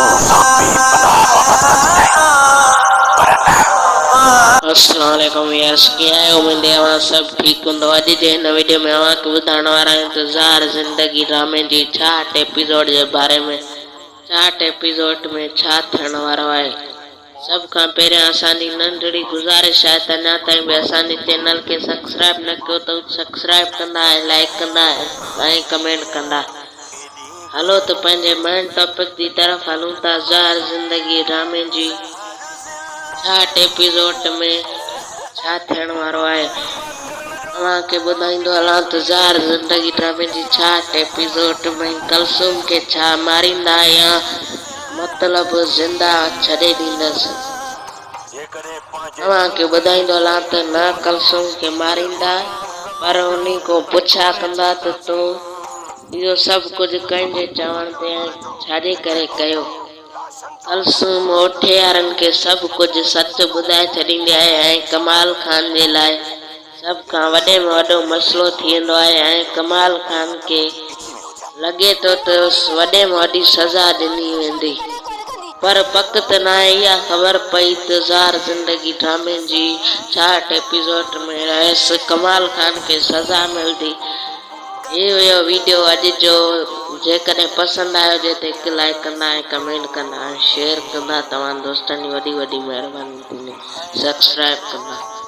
تون سان بي پناهه محبت ڪندي آهين پر نه. السلام عليڪم ويئرس ڪيئن آهيو اميد اوهان سڀ ٺيڪ هوندو اڄ جي هن وڊيو ۾ اوهان کي ٻڌائڻ وارا آهيون ته زهر زندگي ڊرامي جي 66 ايپيسوڊ جي باري ۾ 66 ايپيسوڊ ۾ ڇا ٿيڻ وارو آهي سڀ کان پهريان اسان جي ننڍڙي گذارش آهي ته اڃا تائين به اسان جي چينل کي سبسڪرائب نه ڪيو ته سبسڪرائب ڪندا ۽ لائيڪ ڪندا ۽ ڪمينٽ ڪندا. هلو ته پنهنجي مين ٽاپڪ جي طرف هلون ٿا زهر زندگي ڊرامي جي 66 ايپيسوڊ ۾ ڇا ٿيڻ وارو آهي اوهان کي ٻڌائيندو هلان ته زهر زندگي ڊرامي جي 66 ايپيسوڊ ۾ ڪلثوم کي ڇا ماريندا يا مطلب زنده ڇڏي ڏيندس اوهان کي ٻڌائيندو هلان ته نه ڪلثوم کي ماريندا پر انهي کان پڇا ڪندا ته تون اهو سڀ ڪجهه ڪنهن جي چوڻ تي ۽ ڇاجي ڪري ڪيو؟ ڪلثوم اوٺيارن کي سڀ ڪجهه سچ ٻڌائي ڇڏيندي آهي ۽ ڪمال خان جي لاء سڀ کان وڏي ۾ وڏو مسئلو ٿي ويندو آهي ۽ ڪمال خان کي لڳي ٿو ته وڏي ۾ وڏي سزا ڏني ويندي پر پڪ ته ناهي اها خبر پئي ته زار زندگي ڊرامي جي 66 ايپيسوڊ ۾ رئيس ڪمال خان کي سزا ملندي. هي هيو ويڊيو اڄ جو جيڪڏهن پسند آيو هجي ته هڪ لائيڪ ڪندا ۽ ڪمينٽ ڪندا ۽ شيئر ڪندا توهان دوستن جي وڏي وڏي مهرباني ٿيندي سبسڪرائب ڪندا.